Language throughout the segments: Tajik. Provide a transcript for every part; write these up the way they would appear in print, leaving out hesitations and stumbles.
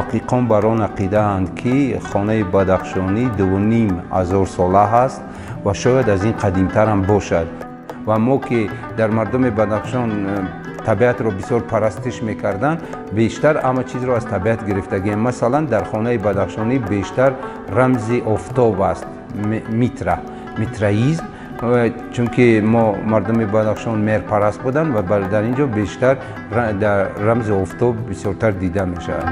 Муҳаққиқон бар он ақидаанд, ки хонаи бадахшонӣ 2500 сола ҳаст ва шояд аз ин қадимтар ҳам бошад. Ва мо ки дар мардуми Бадахшон табиатро бисёр парастиш мекарданд, бештар ҳама чизро аз табиат гирифтагием. Масалан, дар хонаи бадахшонӣ бештар рамзи офтоб аст, митра, митраизм, чунки мо мардуми Бадахшон меҳрпараст буданд ва дар ин ҷо бештар дар рамзи офтоб бисёртар дида мешавад.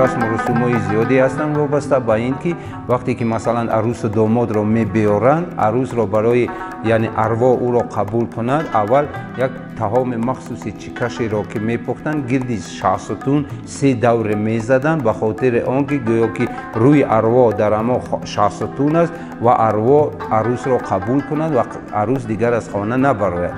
Расму русумҳои зиёде ҳастанд вобаста ба ин ки вақте ки масалан арӯсу домодро мебиёранд, арӯсро барои яъне арво ӯро қабул кунад, аввал як таоми махсуси чикашеро ки мепухтанд, гирди шаҳсутун 3 давре мезаданд, ба хотири он ки гӯё ки рӯи арво дар ҳамон шаҳсутун аст ва арво арӯсро қабул кунад ва арӯс дигар аз хона набарояд.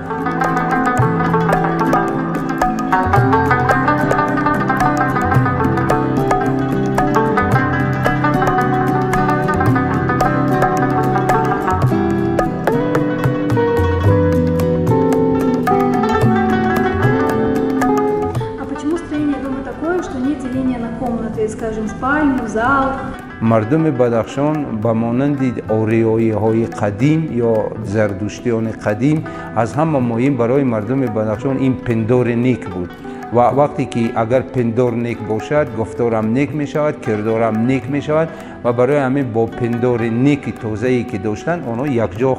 Мардуми Бадахшон ба монанди ориёиҳои қадим ё зардуштиёни қадим, аз ҳама муҳим барои мардуми Бадахшон ин пиндори нек буд. Ва вақте ки агар пиндор нек бошад, гуфторам нек мешавад, кирдорам нек мешавад ва барои ҳамин бо пиндори неки тозае ки доштанд, онҳо якҷо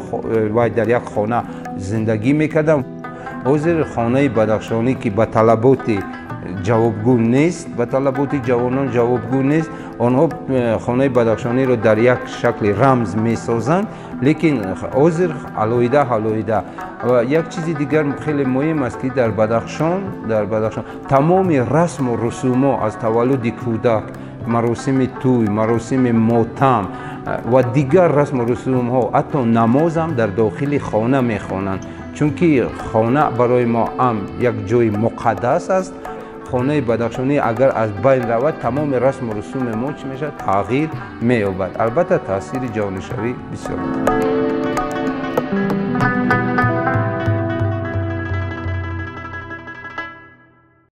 ва дар як хона зиндагӣ мекарданд. Ҳозир хонаи бадахшонӣ ки ба талаботи ҷавобгӯ нест, ба талаботи ҷавонон ҷавобгӯ нест, онҳо хонаи бадахшониро дар як шакли рамз месозанд, лекин ҳозир алоҳида алоҳида. Ва як чизи дигар хеле муҳим аст, ки дар Бадахшон тамоми расму русумҳо аз таваллуди кӯдак, маросими тӯй, маросими мотам ва дигар расму русумҳо, ҳатто намозам дар дохили хона мехонанд, чунки хона барои мо ҳам як ҷои муқаддас аст. Хонаи бадахшонӣ агар аз байн равад, тамоми расму русуми мо чӣ мешавад? Тағйир меёбад. Албатта таъсири ҷавонишавӣ бисёр.